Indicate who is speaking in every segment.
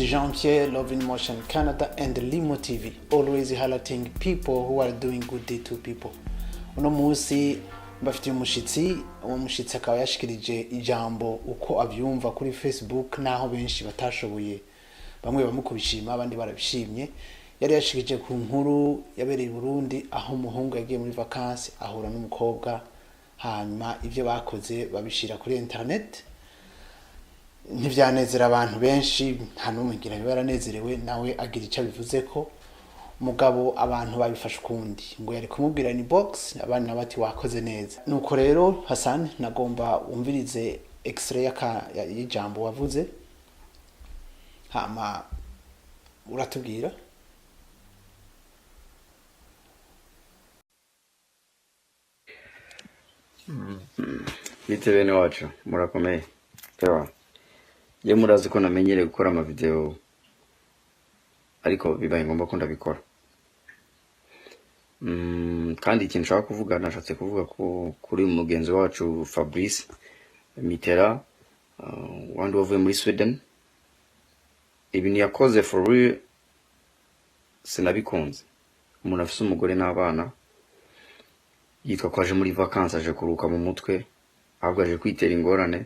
Speaker 1: Jean-Pierre, Love in Motion Canada and Limo TV, always highlighting people who are doing good deed to people. Uno munsi mbafitiye umushitsi, uwo mushitsi akaba yashikirije ijambo uko avyumva kuri Facebook, naho benshi batashoboye, bamwe bamwe kubishima, abandi barabishimye. Yari yashikirije ku nkuru yabereye i Burundi, aho umuhungu yagiye muri vacances ahura n'umukobwa, hanyuma ivyo bakoze babishira kuri internet. Ntivyanezera abantu benshi, nta n'umwe ngira biba yaranezerewe, nawe agira icyo abivuze ko. Mugabo abantu babifashe ukundi, ngo yari kumubwira ni box, abandi nabo bati wakoze neza. Nuko rero Hassan, nagomba wumvirize extrait y'ijambo wavuze, hama uratubwira.
Speaker 2: Bite bene wacu, murakomeye? Ewa, ye murazi ko namenyereye gukora amavideo, ariko bibaye ngombwa ko ndabikora. Kandi ikintu nshaka kuvuga, nashatse kuvuga ko kuri mugenzi wacu Fabrice Mitera, wandi wavuye muri Sweden, ibintu yakoze for real sinabikunze. Umuntu afise umugore n'abana, yitwa ko aje muri vacances, aje kuruhuka mu mutwe, ahubwo aje kwitera ingorane.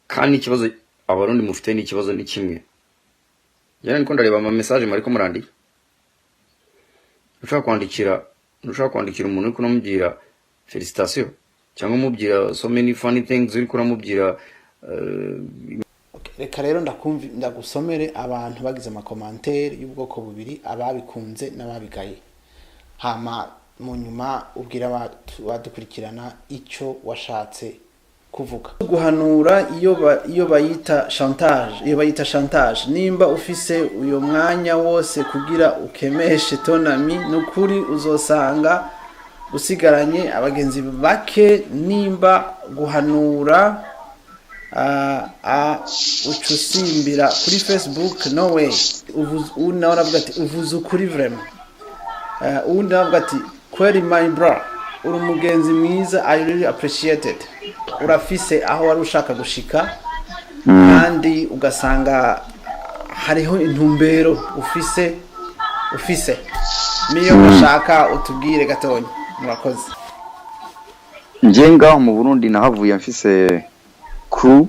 Speaker 2: Kandi ikibazo Abarundi mufite ni ikibazo ni kimwe. Njyewe niko ndareba ama message mariko murandika. Ntushobora kwandikira umuntu uriko uramubwira félicitation cyangwa umubwira so many funny things, uriko uramubwira
Speaker 1: Okay, reka rero ndakumvi ndagusomere abantu bagize amakomantere y'ubwoko bubiri, ababikunze n'ababigaye, hama mu nyuma ubwira abadukurikirana icyo washatse kuvuga. Guhanura iyo bayita chantage, iyo bayita chantage. Nimba ufise uyo mwanya wose kugira ukemeshe ton ami, nukuri uzosanga usigaranye abagenzi bake. Nimba guhanura ucusimbira kuri Facebook, no way. Uwundi nawe aravuga ati uvuze ukuri vraiment. Uwundi nawe avuga ati kweri my bro, uri umugenzi mwiza, I really appreciate it. Urafise aho wari ushaka gushika, kandi ugasanga hariho intumbero ufise niyo ushaka utubwire gatonya. Murakoze.
Speaker 2: Njye ngaho mu Burundi nahavuye mfise crew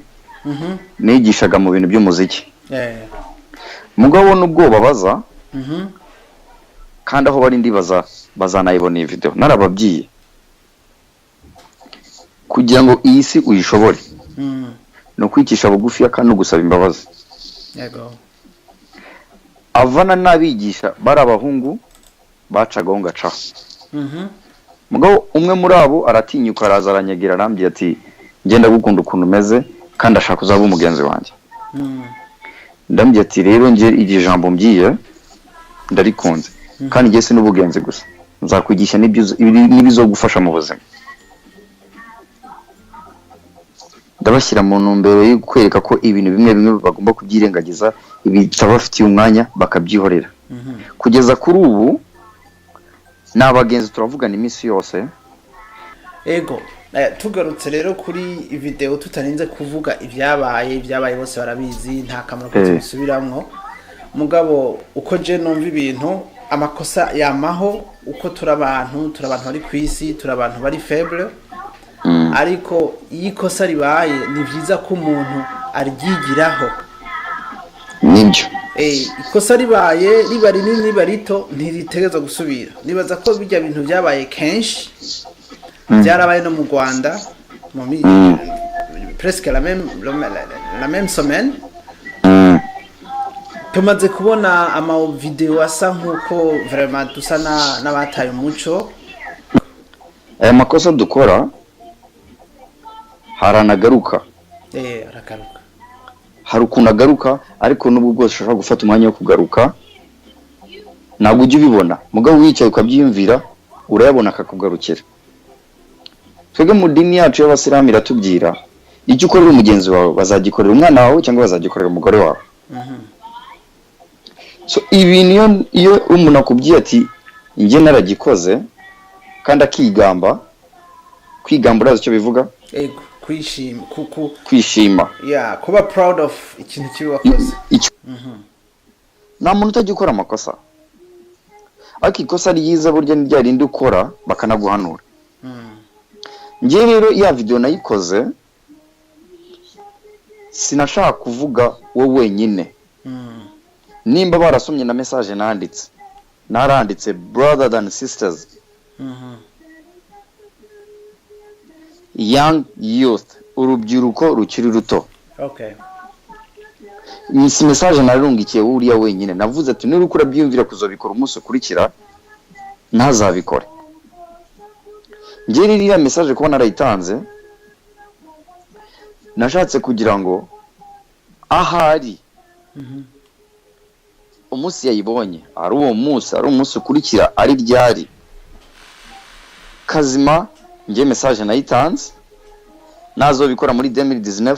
Speaker 2: nigishaga mu bintu by'umuziki. Mugabo nubwo babaza, kandi aho bari ndibaza bazanayibona iyi video, narababwiye kugira ngo iyi si uyishobore ni ukwicisha bugufi kandi no gusaba imbabazi. Avana n'abigisha bari abahungu bacagaho ngacaho. Mugabo umwe muri abo aratinyuka, araza aranyagira, arambwira ati ngenda gukunda ukuntu umeze kandi ashaka uzaba umugenzi wanjye. Ndambwira ati rero njye iri jambo mbwiye ndarikunze, kandi njye si n'ubugenzi gusa, nzakwigisha n'ibizogufasha mu buzima. Ndabashyira mu ntumbero yo kwereka ko ibintu bimwe bimwe bagomba kubyirengagiza, bitabafitiye umwanya bakabyihorera. Kugeza kuri ubu ni abagenzi, turavugana iminsi yose.
Speaker 1: Ego. Tugarutse rero kuri video, tutarinze kuvuga ibyabaye bose barabizi, nta kamaro ko tubisubiramwo. Mugabo uko je numva ibintu, amakosa yamaho, uko turi abantu, turi abantu bari ku isi, turi abantu bari faible. Ariko iyo ikosa ribaye, ni vyiza ko umuntu aryigiraho.
Speaker 2: Nibyo.
Speaker 1: Ikosa ribaye, riba rinini riba rito, ntiritegerezwa gusubira. Nibaza ko bijya bintu byabaye kenshi, byarabaye no mu Rwanda mu presque la même semaine. Tumaze kubona ama video asa nkuko vraiment dusa n'abataye umuco.
Speaker 2: Aya makosa dukora haranagaruka.
Speaker 1: Aragaruka.
Speaker 2: Hari ukuntu agaruka, ariko n'ubwo bwose ushobora gufata umwanya wo kugaruka, ntabwo ujya ubibona. Mugabo wicaye ukabyiyumvira, urayabona akakugarukira. Twebwe mu dini yacu y'Abasilamu iratubwira icyo ukorera umugenzi wawe bazagikorera umwana wawe cyangwa bazagikorera umugore wawe. So ibintu iyo umuntu akubwiye ati njye naragikoze, kandi akigamba, kwigamba urazi icyo bivuga?
Speaker 1: Ego. Kwishima ku
Speaker 2: Kwishima.
Speaker 1: Yeah, kuba proud of ikintu kibi wakoze.
Speaker 2: Nta muntu utajya ukora amakosa, ariko ikosa ryiza burya ni rya rindi ukora bakanaguhanura. Njye rero ya video nayikoze sinashaka kuvuga wowe wenyine. Nimba barasomye na message nanditse, naranditse "Brothers and sisters, young youth", urubyiruko rukiri ruto. Si message narungikiye uriya wenyine. Navuze ati niba uriko urabyiyumvira kuzobikora umunsi ukurikira, ntazabikore. Njye rero iriya message kuba narayitanze, nashatse kugira ngo ahari umunsi yayibonye, ari uwo munsi, ari umunsi ukurikira, ari ryari kazima, njye message nayitanze, nazobikora muri 2019,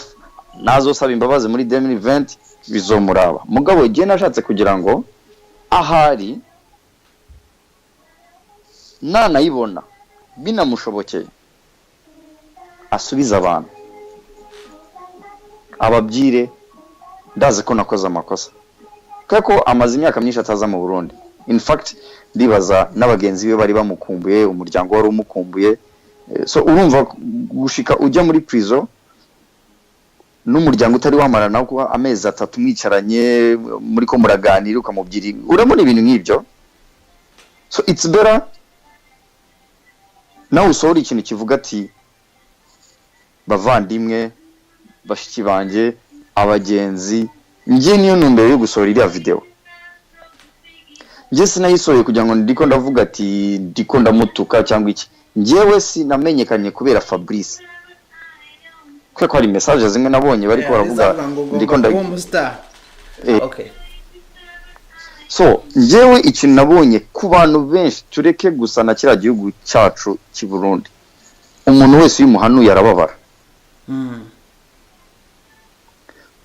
Speaker 2: nazosaba imbabazi muri 2020, bizomuraba. Mugabo njye nashatse kugira ngo ahari nanayibona binamushobokeye asubize abantu, ababyire: "Ndazi ko nakoze amakosa." Kubera ko amaze imyaka myinshi ataza mu Burundi, in fact ndibaza n'abagenzi be bari bamukumbuye, umuryango wari umukumbuye. So urumva gushika ujya muri prison n'umuryango utari wamara nawe kuba amezi 3 mwicaranye, muri ko muraganira, ukamubwira, urabona ibintu nk'ibyo. So it's better nawe usohora ikintu kivuga ati: "Bavandimwe, bashiki banjye, abagenzi." Njye niyo ntumbero yo gusohora iriya video. Njye sinayisohoye kugira ngo ndiko ndavuga ati ndiko ndamutuka cyangwa iki. Njyewe sinamenyekanye kubera Fabrice, kubera ko hari message zimwe nabonye bariko baravuga
Speaker 1: izavuga ngo
Speaker 2: ndiko
Speaker 1: ugomba
Speaker 2: nda
Speaker 1: kuba umustar.
Speaker 2: So njyewe ikintu nabonye ku bantu benshi, tureke gusa na kiriya gihugu cyacu cy'i Burundi, umuntu wese iyo umuhanuye arababara.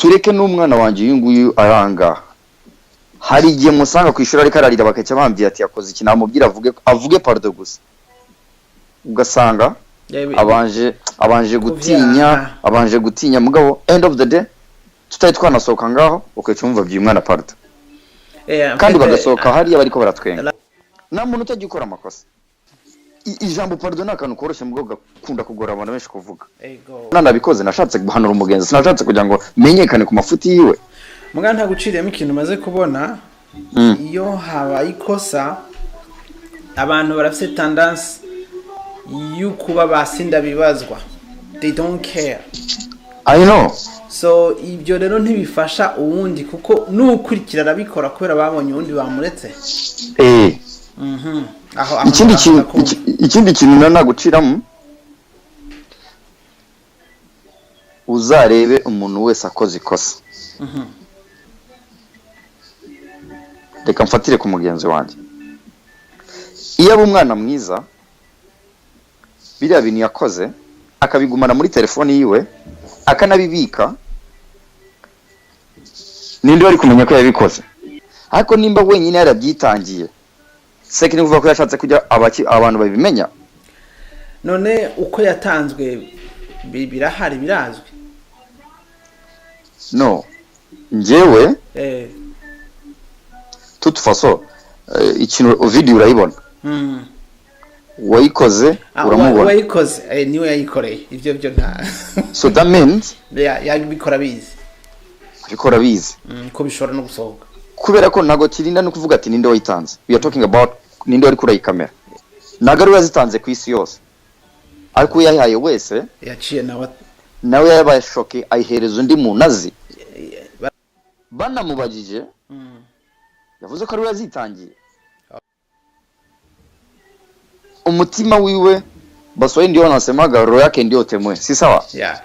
Speaker 2: Tureke n'umwana wanjye uyu nguyu arangaha, hari igihe musanga ku ishuri ariko ararira, bakajya bambwira ati yakoze iki, namubwira avuge, avuge pardon gusa, ugasanga abanje gutinya.
Speaker 1: Kuvyaha.
Speaker 2: Abanje gutinya, mugabo end of the day tutari twanasohoka ngaho, ugaca wumva abwiye umwana pardon. Kandi bagasohoka hariya bariko baratwenga. Nta muntu utajya ukora amakosa. Ijambo pardon ni akantu koroshye, mugabo gakunda kugora abantu benshi kuvuga. Nanabikoze nashatse guhanura umugenzi, sinashatse kugira ngo menyekane ku mafuti yiwe.
Speaker 1: Muga nta guciriyemo, ikintu umaze kubona, iyo habaye ikosa abantu barafite tendance y'ukuba basinda bibazwa, they don't care.
Speaker 2: I know.
Speaker 1: So ibyo rero ntibifasha uwundi, kuko n'ukurikira arabikora kubera babonye uwundi bamuretse. Aho
Speaker 2: Ikindi
Speaker 1: aho
Speaker 2: kintu
Speaker 1: ndakumva.
Speaker 2: Ikindi kintu nari naguciramo, uzarebe umuntu wese akoze ikosa. Reka mfatire ku mugenzi wanjye. Iyo aba umwana mwiza, biriya bintu yakoze akabigumana muri telefoni yiwe, akanabibika, ninde wari kumenya ko yabikoze? Ariko nimba wenyine yarabyitangiye, seke ni kuvuga ko yashatse kujya abantu babimenya.
Speaker 1: None uko yatanzwe birahari, birazwi?
Speaker 2: No, njyewe toute façon ikintu video urayibona, wayikoze uramubona.
Speaker 1: Uwayikoze niwe yayikoreye ibyo byo nta
Speaker 2: So that means
Speaker 1: yabikora abizi.
Speaker 2: Abikora abizi.
Speaker 1: Ko bishobora no gusohoka.
Speaker 2: Kubera ko ntabwo kirinda no kuvuga ati ninde wayitanze, we are talking about ninde wari kuri iyi kamera. Ntabwo ari we yazitanze ku isi yose, ariko uyayihaye wese
Speaker 1: yaciye nawe
Speaker 2: nawe yabaye choqué, ayihereza undi muntu azi. Banamubajije, yavuze ko ari we yazitangiye. Umutima wiwe, Baswahili ndio wanasemaga roho yake ndio temwe, si sawa?
Speaker 1: Yeah.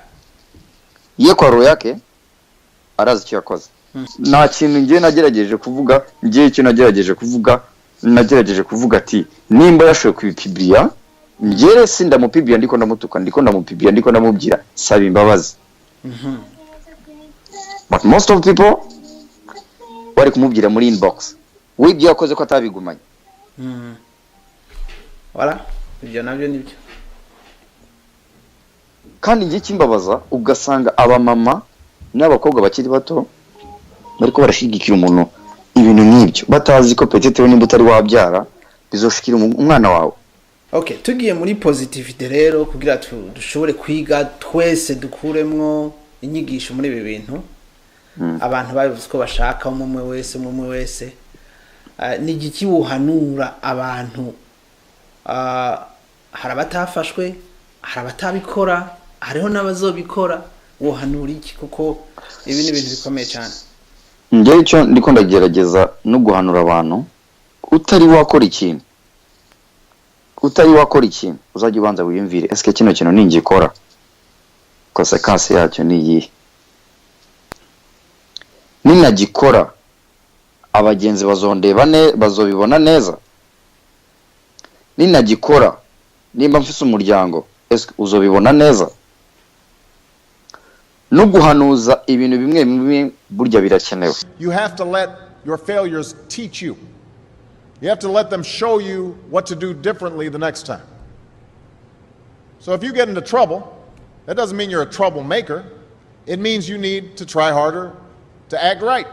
Speaker 2: Ye kwa roho yake arazi icyo yakoze. Nta kintu njye nagerageje kuvuga. Njye icyo nagerageje kuvuga, nagerageje kuvuga ati nimba yashoboye kubipibriya, njye si ndamupibriya ndiko ndamutuka, ndiko ndamupibriya ndiko ndamubwira saba imbabazi. But most of people bari kumubwira muri inbox we ibyo yakoze ko atabigumanye.
Speaker 1: Voilà, ibyo nabyo nibyo.
Speaker 2: Kandi igihe kimbabaza, ugasanga abamama n'abakobwa bakiri bato bariko barashigikira umuntu ibintu nk'ibyo, batazi ko peut-être nimba utari wabyara bizoshikira umwana wawe.
Speaker 1: Okay, tugiye muri positivité rero, kugira dushobore kwiga twese, dukuremwo inyigisho muri ibi bintu. Abantu babivuze ko bashaka, umwe umwe wese, umwe umwe wese. Ni igiki wuhanura abantu? Hari abatafashwe, hari abatabikora, hariho n'abazobikora. Wohanura iki? Kuko ibi ni ibintu bikomeye cyane.
Speaker 2: Njyewe icyo ndiko ndagerageza no guhanura abantu, utari wakora ikintu, utari wakora ikintu, uzajya ubanza wiyumvire: ese kino kintu ningikora, conséquence yacyo ni iyihe? Ninagikora, abagenzi bazondeba ne bazobibona neza? Ninagikora, nimba mfise umuryango, ese uzobibona neza? No guhanuza ibintu bimwe bimwe burya birakenewe.
Speaker 3: You have to let your failures teach you. You have to let them show you what to do differently the next time. So if you get into trouble, that doesn't mean you're a troublemaker. It means you need to try harder to act right.